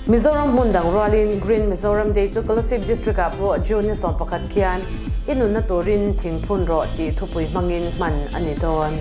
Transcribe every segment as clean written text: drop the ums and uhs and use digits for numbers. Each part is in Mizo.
Mizoram hmun dang rualin Green Mizoram Day chu Kolasib District ah pawh June ni 11 khian i nunna turin thing phun rawh tih thupui hmangin hman a ni dawn.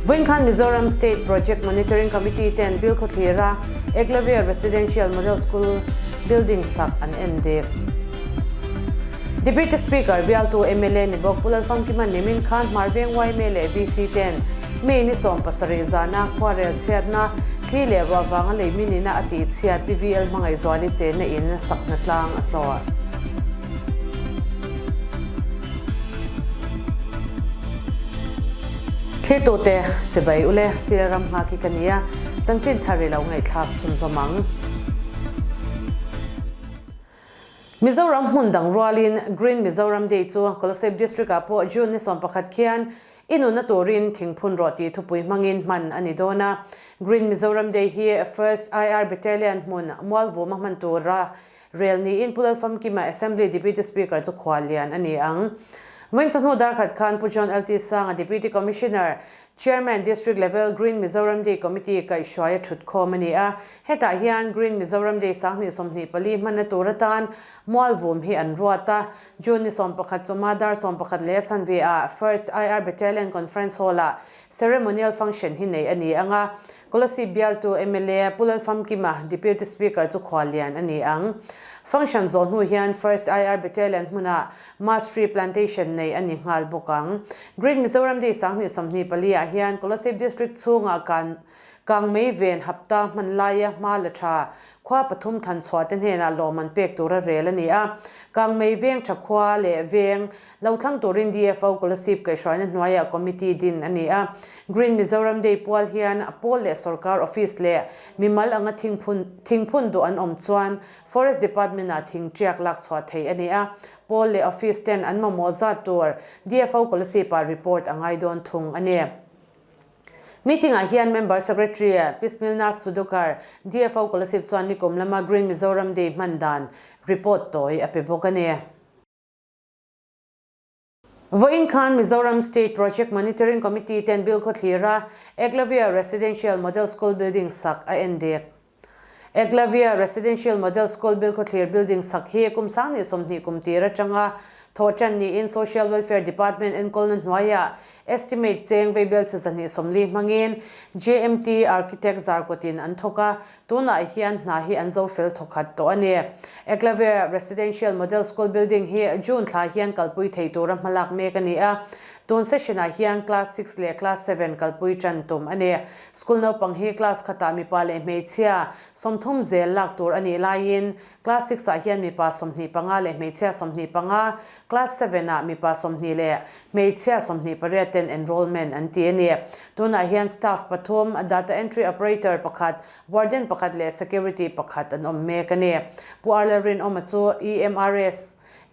Vawiin khan Mizoram State Project Monitoring Committee ten Bilkhawthlira Eklavya Residential Model School building sak an en dik. Deputy Speaker bialtu mla ni bawk Pu Lalfamkima nimin khan Hmarveng yma leh VC ten May ni 17 zana khuarel chhiatna, thli leh ruah vanga lei minina a tih chhiat PVL hmangaihzuali chenna in sakna tlang a tlawh. Thlirtute chibai ule sir ram nghak hi ka nia, chanchin thar i lo ngaihthlak chhunzawm ang. Mizoram hmun dang rualin Green Mizoram Day chu Kolasib District ah pawh June ni 11 khian i nunna turin thing phun rawh tih thupui hmangin hman a ni dawn a. Green Mizoram Day hi First IR Battalion hmun Mualvuma hman tura rel niin Pu Lalfamkima Assembly Deputy Speaker chu khual lian a ni ang. Vawiin chawhnu darkhat khan Pu John LT Sanga Deputy Commissioner Chairman District Level Green Mizoram Day Committee kaihhruai a thut khawm a ni a. Hetah hian Green Mizoram Day 2024 hmanna tur atan Mualvum hi an ruat a. June ni 11 chawma dar 11 leh a chanve ah First IR Battalion Conference Hall ah Ceremonial Function hi nei a ni ang a. Kolasib bialtu mla Pu Lalfamkima, Deputy Speaker chu khuallian a ni ang. Function zawh hnu hian First IR Battalion hmunah Mass Tree Plantation nei a ni nghal bawk ang. Green Mizoram Day 2024 ah hian Kolasib District chhungah kan Kangmei ven hapta hman laia hma la tha khua pathum than chhuah te hnenah lawmman pek tura rel a ni a. Kangmei veng tha khua leh veng lo thlang turin DFO Kolasib kaihhruaina hnuaiah committee din a ni a. Green Mizoram Day pual hian pawl leh sorkar office leh mimal anga thingphun thingphun duh an awm chuan Forest Department ah thing tiak lak chhuah theih a ni a, Pawl leh Office ten an mamawh zat tur DFO Kolasib ah report a ngai dawn thung a ni. Meeting ah hian Member Secretary Pi Smilna Sudhakar, DFO Kolasib chuan nikum lama Green Mizoram Day hman dan report tawi a pe bawk a ni. Vawiin khan Mizoram State Project Monitoring Committee ten bill khawthlira Eklavya Residential Model School Building sak a en dik. Eklavya Residential Model School bill khawthlir building sak hi kum 2020 kum tir atanga thawh tan niin Social Welfare Department enkawlna hnuaiah estimate cheng veibel che 240 hmangin JMT Architect zarkawtin an thawk a, Tunah hian hna hi an zo fel thawkhat tawh a ni. Eklavya Residential Model School Building hi June thla hian kalpui thei tura hmalak mek a ni a. Tun session-ah hian Class six leh Class seven kalpui tan tum a ni. School naupang hi class khatah mipa leh hmeichhia 30 zel lak tur a nih laiin Class six ah hian mipa 25 leh hmeichhia 25, Class seven ah mipa 20 leh hmeichhia 28 ten enrollment an ti a ni. Tunah hian staff pathum, data entry operator pakhat, warden pakhat leh security pakhat an awm mek a ni. Pu Arlal Rinawma chu EMRS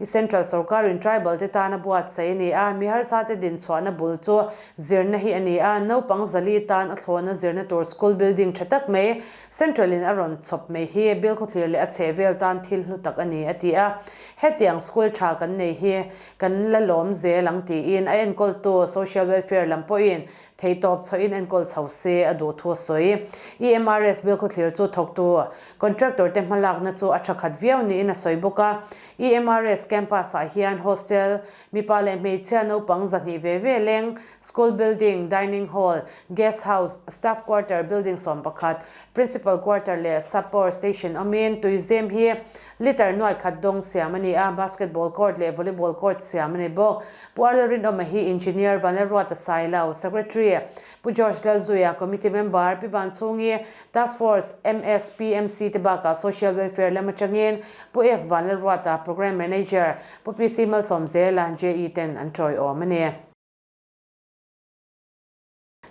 i Central sorkarin tribal te tana buatsaih a ni a, mi harsa te dinchhuahna bul chu zirna hi a ni a, naupang zali tan a thlawna zirna tur school building tha tak mai Central in a rawn chhawp mai hi Bilkhawthlir leh a chhehvel tan thil hlu tak a ni a ti a, hetiang school tha kan nei hi kan la lawm zel ang tiin a enkawltu Social Welfare lam pawhin Theihtawp chhoin enkawl chho se a duh thu a sawi. EMRS Bilkhawthlir chu thawktu contractor te hmalakna chu a tha khat viau niin a sawi bawk a. EMRS campus ah hian hostel, mipa leh hmeichhia naupang 200 ve ve leng, school building, dining hall, guest house, staff quarter building 11, principal quarter leh sub power station awmin tuizem hi litre nuai khat dawng siam a ni a, basketball court leh volleyball court siam a ni bawk. Pu Arla Rinawma hi Engineer Vanlalruata Sailo, Secretary, Pu George Lalzuia, Committee Member, Pi Vanchhungi, Task Force, MSPMC te bakah Social Welfare lam atangin Pu F Vanlalruata, Programme Manager, Pu PC Malsawmzela, JE ten an tawiawm a ni.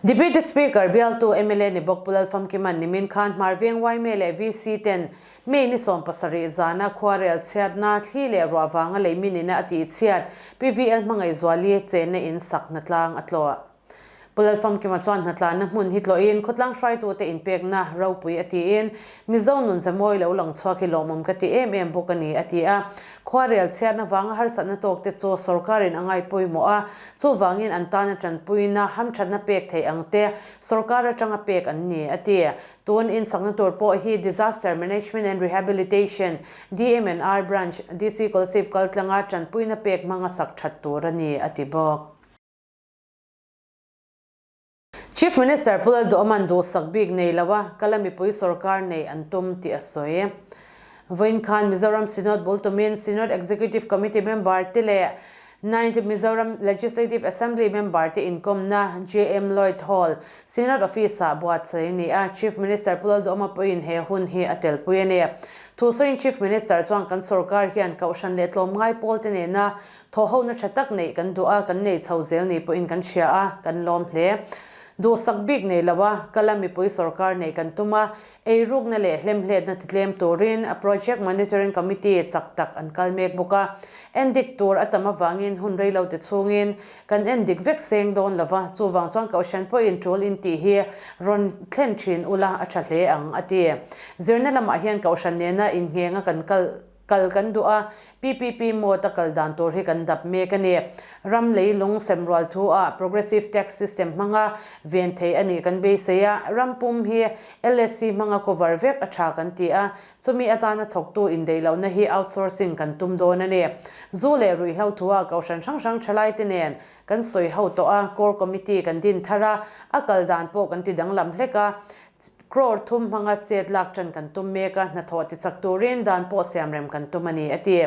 Deputy Speaker bialtu mla ni bawk Pu Lalfamkiman nimin khan Hmarveng yma leh VC ten May ni 17 zana khuarel chhiatna, thli leh ruah vanga lei minina a tih chhiat PVL Hmangaihzuali chenna in sak hnatlang a tlawh. Pu Lalfamkima chuan hnatlanna hmun hi tlawhin khawtlang hruaitute inpekna ropui a tiin, Mizo nun ze mawi lo lang chhuak hi lawmawm ka ti em em bawk a ni, a ti a. Khuarel chhiatna vanga harsatna tawkte chu sorkarin a ngai pawimawh a, chuvangin an tana tanpuina hamthatna pek theih ang te sorkar atanga pek an ni, a ti. Tun insakna tur pawh hi Disaster Management and Rehabilitation, DMNR, Branch, DC Kolasib kaltlanga tanpuina pek hmanga sak that tur a ni, a ti bawk. Chief Minister Pu Lalduhawma'n duhsak bik nei lo a, kala mipui sorkar nei an tum tih a sawi. Vawiin khan Mizoram Synod bul tumin Synod Executive Committee member te leh Ninth Mizoram Legislative Assembly member te inkawmna JM Lloyd Hall, Synod Office-ah buatsaih a ni a, Chief Minister Pu Lalduhawma pawhin he hun hi a telpui a ni. Thusawiin Chief Minister chuan kan sorkar hian kohhran leh tlawmngai pawl te nena Thawhhona tha tak neih kan duh a, kan nei chho zel ni pawhin kan hria a, kan lawm hle. Duhsak bik nei lo a, kala mipui sorkar neih kan tum a, eirukna leh hlemhletna titlem turin a Project Monitoring Committee chak tak an kal mek bawk a. Endik tur a tam avangin hun rei lo ti chhungin kan endik vek seng dawn lo va, chuvang chuan Kohhran pawhin tul in tih hi rawn thlen thin ula a tha hle ang, a ti. Zirna lamah hian Kohhran nena innghenga kan kal. Kal kan duh a, PPP mode a kal dan tur hi kan dap mek a ni. Ram leilung semrual thu ah Progressive Tax System hmanga ven thei a nih kan beisei a, ram pum hi LSC hmanga cover vek a tha kan ti a, chumi atana thawktu indeih lohna hi outsourcing kan tum dawn a ni. Zu leh ruihhlo thu ah kohhran hrang hrang thalaite nen kan sawi ho tawh a, Core Committee kan din thar a, a kal dan pawh kan ti danglam hlek a, Crore thum hmanga chet lak tan kan tum mek a, hnathawh tichak turin dan pawh siamrem kan tum a ni, a ti.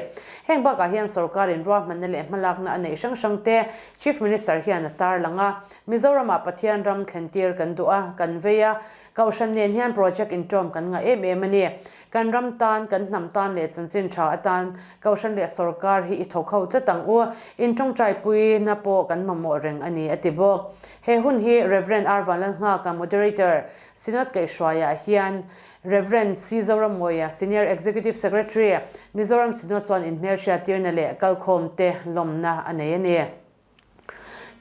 Heng bakah hian sorkarin ruahmanna leh hmalakna a neih hrang hrang te Chief Minister hian a tarlang a. Mizoramah Pathian ram thlentir kan duh a, kan vei a, Kohhran nen hian project intawm kan ngah em em a ni. Kan ram tan, kan hnam tan leh chanchin tha atan Kohhran leh sorkar hi i thawk ho tlat ang u, intawngtaipui na pawh kan mamawh reng a ni, a ti bawk. He hun hi Rev. R. Vanlalnghaka, Moderator, Synod Kaihhruaiah hian Rev. C. Zoramawia, Senior Executive Secretary, Mizoram Synod chuan inhmelhriattirna leh kalkhawmte lawmna a nei a ni.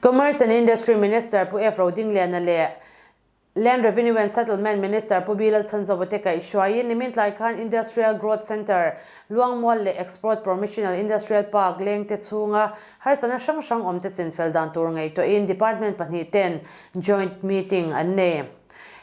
Commerce and Industry Minister Pu F. Rodingliana leh Land Revenue and Settlement Minister Pu Bilal Chhanzawate kaihhruaiin nimin tlai khan Industrial Growth Centre, Luangmual leh Export Promotional Industrial Park lengte chhunga Harsatna hrang hrang awmte chinfel dan tur ngaihtuahin department pahnihten joint meeting an nei.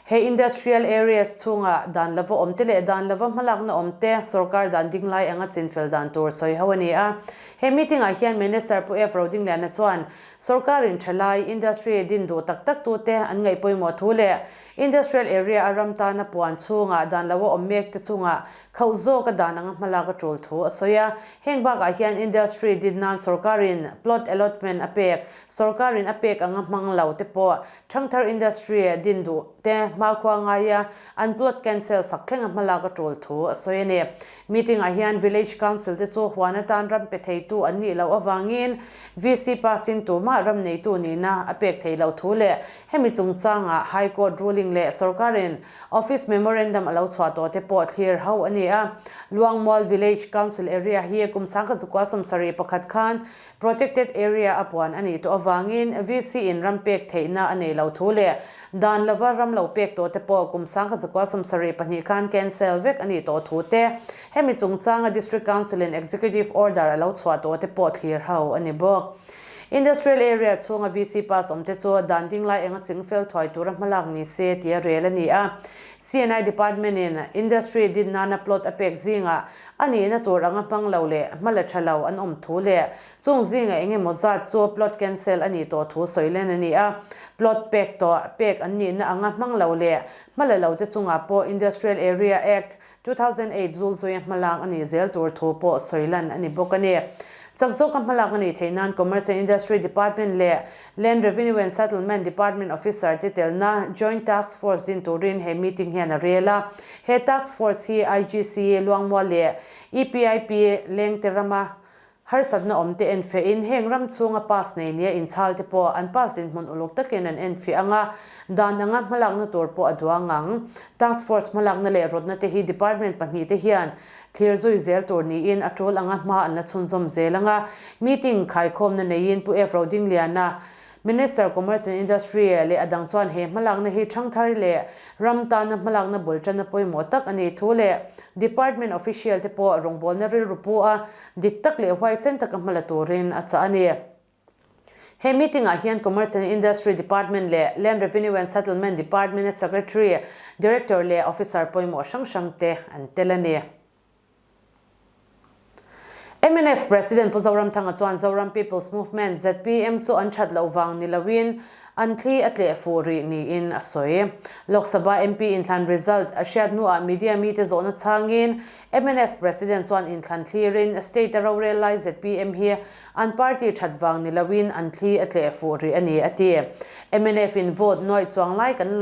He industrial areas chhunga dan lova awmte leh dan lova hmalakna awmte sorkar dan ding lai anga chinfel dan tur sawi ho a ni a. He meeting ah hian Minister Pu F. Rodingliana chuan sorkarin thalai industry din duh tak tak tute an ngaih pawimawh thu leh industrial area a ram tana puan chhunga dan lova awm mek te chungah Khauh zawk a dan anga hmalak a tul thu a sawi a. Heng bakah hian industry din nan sorkarin plot allotment a pek, sorkarin a pek anga hmang lo te pawh Thangthar industry din duh te hmakhua ngaia an plot cancel sak thleng a hmalak a tul thu a sawi a ni. Meeting ah hian village council te chu huan atan ram pe theitu an nih loh avangin VC pass in tumah ram neitu nihna a pek theih loh thu leh hemi chungchangah High Court ruling leh sorkarin Office Memorandum a lo chhuah tawh te pawh thlir ho a ni a. Luangmual Village Council Area hi kum 19 71 khan Protected Area a puan a nih tawh avangin VC in ram pek theihna a nei lo thu leh dan lova ram lo pek tawh te pawh kum 1972 khan cancel vek a nih tawh thu te, hemi chungchanga District Council in Executive Order a lo chhuah tawh te pawh thlir ho a ni bawk. Industrial Area chhunga VC pass awmte chu dan ding lai enga ching fel thuai tura hmalak ni se tia rel a ni a. CNI Department in Industry din nana plot a pek zingah a nihna tur anga hmang lo leh hma la tha lo an awm thu leh chung zinga eng emaw zat chu plot cancel a nih tawh thu sawi len a ni a. Plot pek tawh pek an nihna anga hmang lo leh hma la lo te chungah pawh Industrial Area Act 2008 Zulzuia hmalak a nih zel tur thu pawh sawi lan a ni bawk a ni. Chak zawka hmalak a nih theih nan Commerce and Industry Department leh Land Revenue and Settlement Department officer te telna Joint Task Force din turin he meeting hian a rel a. He Task Force hi IGC, Luangmual leh EPIP lengte rama Harsatna awm te enfiahin heng ram chhunga pass nei nia inchhal te pawh an pass dinhmun uluk takin an enfiah ang a, dan anga hmalakna tur pawh a duang ang. Task Force hmalakna leh rawtna te hi department pahnihte hian thlir zui zel tur niin a tul anga hma an la chhunzawm zel ang a. Meeting khaikhawmna neiin Pu F. Rodingliana. Minister Commerce and Industry leh a dang chuan he hmalakna hi thangthar leh ram tana hmalakna bul tanna pawimawh tak a nih thu leh Department official te pawh rawngbawlna rilru pu a dik tak leh huaisen taka hmala turin a chah a ni. He meeting ah hian Commerce and Industry Department leh Land Revenue and Settlement Department a Secretary, Director leh Officer pawimawh hrang hrang te an tel a ni. Mnf President Pu Zoramthanga chuan Zoram People's Movement, zpm, chu an that loh vang ni loin an thli a tleh fuh rih niin a sawi. Lok Sabha MP inthlan result a hriat hnuah media mite zawhna chhangin mnf President chuan inthlan thlirin state a rorel lai zpm hi an party that vang ni loin an thli a tleh fuh rih a ni a ti. Mnf in vote nuaih chuang lai kan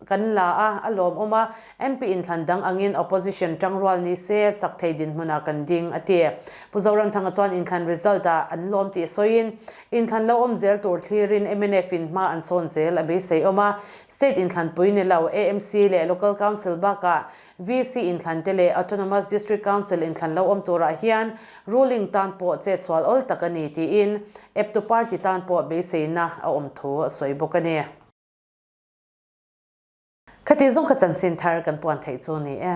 Kan la a, a lawmawm a, MP inthlan dang angin opposition tangrual ni se chak thei dinhmunah kan ding, a ti. Pu Zoramthanga chuan inthlan result ah an lawm tih sawiin, inthlan lo awm zel tur thlirin mnf in hma an sawn zel a beisei awm a, state inthlanpui ni lo AMC leh Local Council bakah VC inthlan te leh Autonomous District Council inthlan lo awm turah hian ruling tan pawh chetsual awl tak a ni tiin eptu party tan pawh beiseina a awm thu a sawi bawk a ni. Khati zawng kha chanchin thar kan puan theih chu ni e.